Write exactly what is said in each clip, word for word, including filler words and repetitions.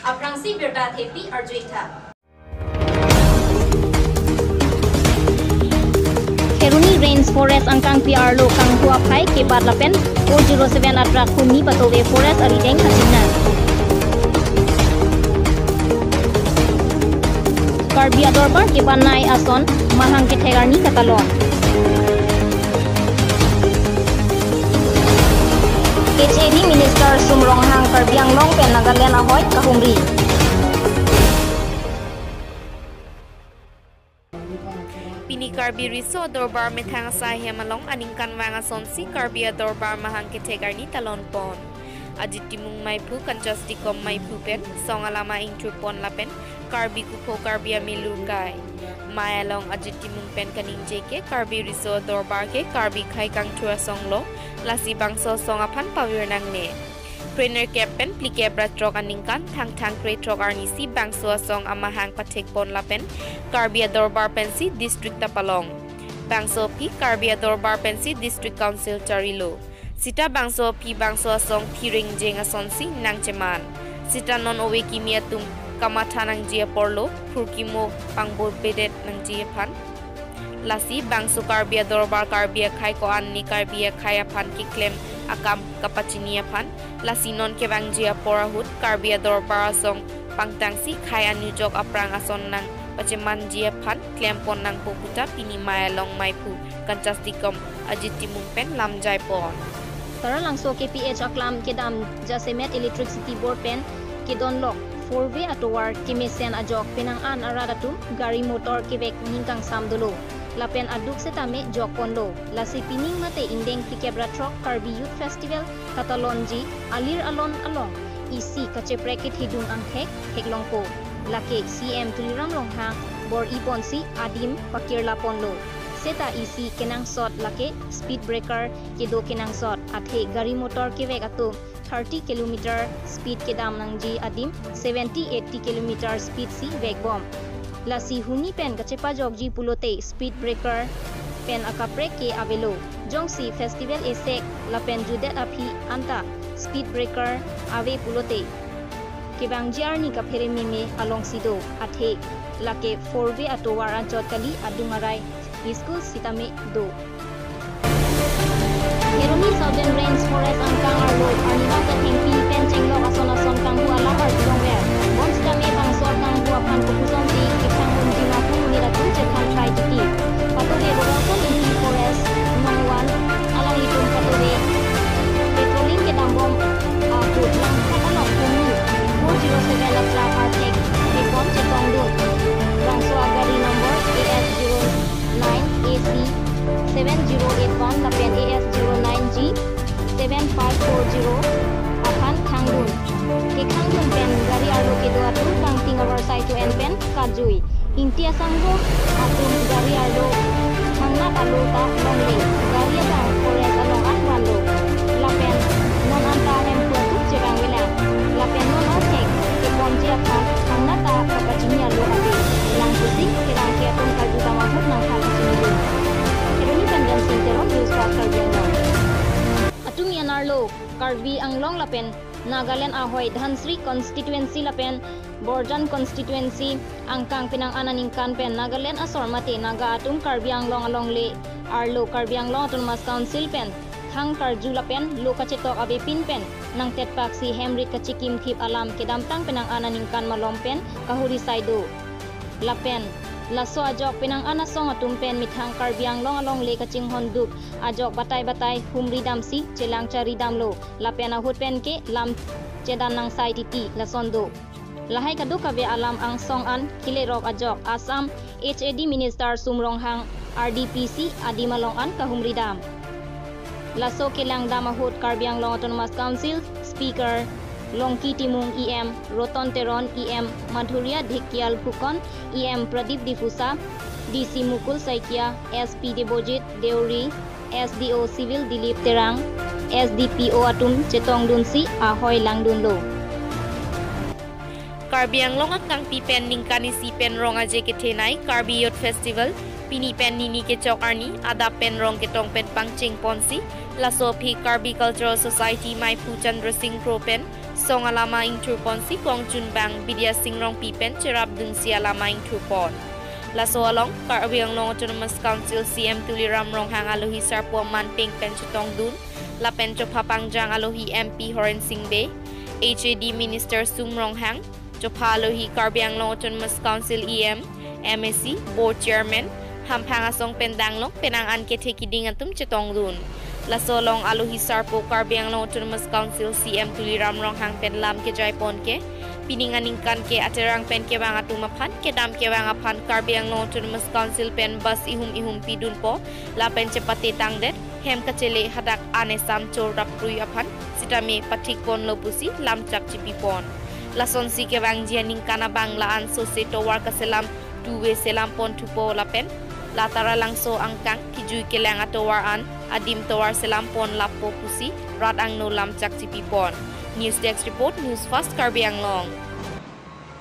Aphrangsi birta thepi arjuitha. Kheroni Range Forest angkangpi arlo kanghu aphai kebat lapen four zero seven atrak huni patove forest arideng kachingnang. Karbi adorbar kebanai ason mahang kethek arni katalon. H A D Minister Sum Ronghang Karbi Anglong pen Nagaland ahoi kahumri. Pini Karbi Riso Dorbar methang asai hem along aningkanvang asonsi Karbi adorbar mahang kethek arni talonpon. Ajit Timung maiphu, Kanchas Tikom maiphu pen song alama ingthurpon lapen Karbi kupho Karbi amei lurkai. Mei along Ajit Timung pen kaningje ke Karbi Riso Dorbar ke Karbi khei kangthur asong lo, lasi bangso asong aphan pavir nangne. Krenerkep pen phlikep ra throk aningkan Thangthang krethrok arnisi bangso asong amahang pathekpon lapen Karbi adorbar pensi district ta palong. Bangso aphi Karbi adorbar pensi district council charilo. Sita bangso aphi bangso asong phireng jeng asonsi nangcheman. Sita non ove kimi atum kamatha nangji aporlo, phurkimo pangbobedet nangji aphan. Lasi bangso Karbi adorbar Karbi akhei ko-an ne Karbi akhei aphan keklem akam kapachini aphan. Lasi non kevangji apor ahut Karbi adorbar asong pangtangsi khei anujok aphrang ason nangpachemanji aphan klempon nangpo puta pini Mei along maiphu Kanchas Tikom Ajit Timung pen lamjaipon. Taralangso K P H aklam kedam jasemet Electricity Board pen kedonlok four way atovar kemesen ajok penang an arat atum gari motor kevek ningkangsam dolo. Lapen aduk setame jokponlo. Lasi pining mate ingdeng phlikep ra throk Karbi Youth Festival katalonji alir alon along isi kacheprek kethedung angthek theklongpo. Lake C M Tuliram Ronghang bor-iponsi adim pakirlaponlo. Seta isi kenangsot lake speed breaker kedo kenangsot, athe gari motor kevek atum thirty kilometer speed kedam nangji adim seventy eighty kilometer speed si vekbom. Lasi huni pen kachepajokji pulote speed breaker pen akaprek ke avelo. Jongsi festival esek lapen judet aphi anta speed breaker ave pulote kevangji arni kaphere meme alongsi do, athe lake four way atovar anchot kali, adung arai school sitame do. Kheroni Southern Range Forest angkang arlo arnivang ta thengpi pen chenglok ason ason kanghu alam arjulongver. Bonsitame bangso akanghu aphan kopuson si kekhang unji ma pu monit atum chethan trai titi. Patove Robertson Inti Forest Nong One alanglitum patove patrolling kedambom ahut Langkhat along humi four zero seven atrak arthek kepon chetongdun. Bangso agari number A S zero nine A C seven zero eight one lapen A S zero nine G seven five four zero aphan khangdun. Kekhangdun pen gari arlo kedo atum kangting avarsai to-en pen kajui. Inti asangho atum gari arlo hangnat alo ta longle. Gari abang forest along an vanlo. Lapen non anta hemphu atum chevangvelang. Lapen non arthek keponji aphan hangnat ta kapachini alo ave. Lang pusi kelang ke atum karju tama ahut nangkha kachinidun. Kheroni pen Dansing Teron, News Fast Karbi Anglong. Atum an arlo Karbi Anglong lapen Nagaland ahoi Dhansiri constituency lapen Borjan constituency angkang penang an aningkan pen Nagaland asor mate Naga atum Karbi Anglong alongle arlo Karbi Anglong Autonomous Council pen thang karju lapen lo kachetok avepin pen nangtetpaksi hemrit kachekimthip alam kedamtang penang an aningkan malom pen kahuri sai do. Lapen laso ajok penang an asong atum pen methang Karbi Anglong alongle kachinghon duk ajok batai batai humri damsi chelang chari damlo. Lapen ahut pen ke lam chedan nangsai titi lason do. Lahai kadokave alam angsong an kelerok ajok Assam H A D Minister Sum Ronghang R D P C adim along an kahumri dam. Laso kelang dam ahut Karbi Anglong Autonomous Council Speaker Longki Timung, E M Roton Teron, E M Madhurya Dhekial Phukan, E M Pradip Diphusa, D C Mukul Saikia, S P Debojit Deuri, S D O Civil Dilip Terang, S D P O atum chetongdunsi ahoi langdunlo. Karbi Anglong angkangpi pen ningkan isi pen rong aje kethenei Karbi Youth Festival pini pen nini kechok arni adap pen rong ketong pen pangchengponsi, laso aphi Karbi Cultural Society maiphu Chandra Singh Kro pen Song alama ingthur ponsi kongchunbang Bidya Sing Rongpi pen cherap dunsi alama ingthur pon. Laso along Karbi Anglong Autonomous Council C M Tuliram Ronghang alohi sarpo manpeng pen chetongdun, lapen chopha pangjang alohi M P Horen Sing Bey, H A D Minister Sum Ronghang, chopha alohi Karbi Anglong Autonomous Council E M, M A C, Board Chairman, hamphang asong pen danglong penang an kethe kiding atum chetongdun. Laso along alohi sarpo Karbi Anglong Autonomous Council C M Tuliram Ronghang pen lam kejai pon ke, pining aningkan ke aterang pen kevang atum aphan, kedam kevang aphan Karbi Anglong Autonomous Council pen bus ihum ihum pidunpo, lapen chepate tangdet, hem kachele hadak an esam chor rapprui aphan sitame pathik ponlo pusi lamchak chipi pon. Lasonsi kevangji aningkan abang la-an sose tovar kaselam two-way selam pon thupo lapen la Taralangso angkang kijui kelang atovar an adim tovar selam pon lapo pusi rat angno lamchak chipi pon. News Desk Report, News Fast Karbi Anglong.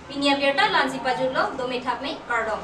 Pini abirta la-ansi pajutlo, dome thakme, kardom.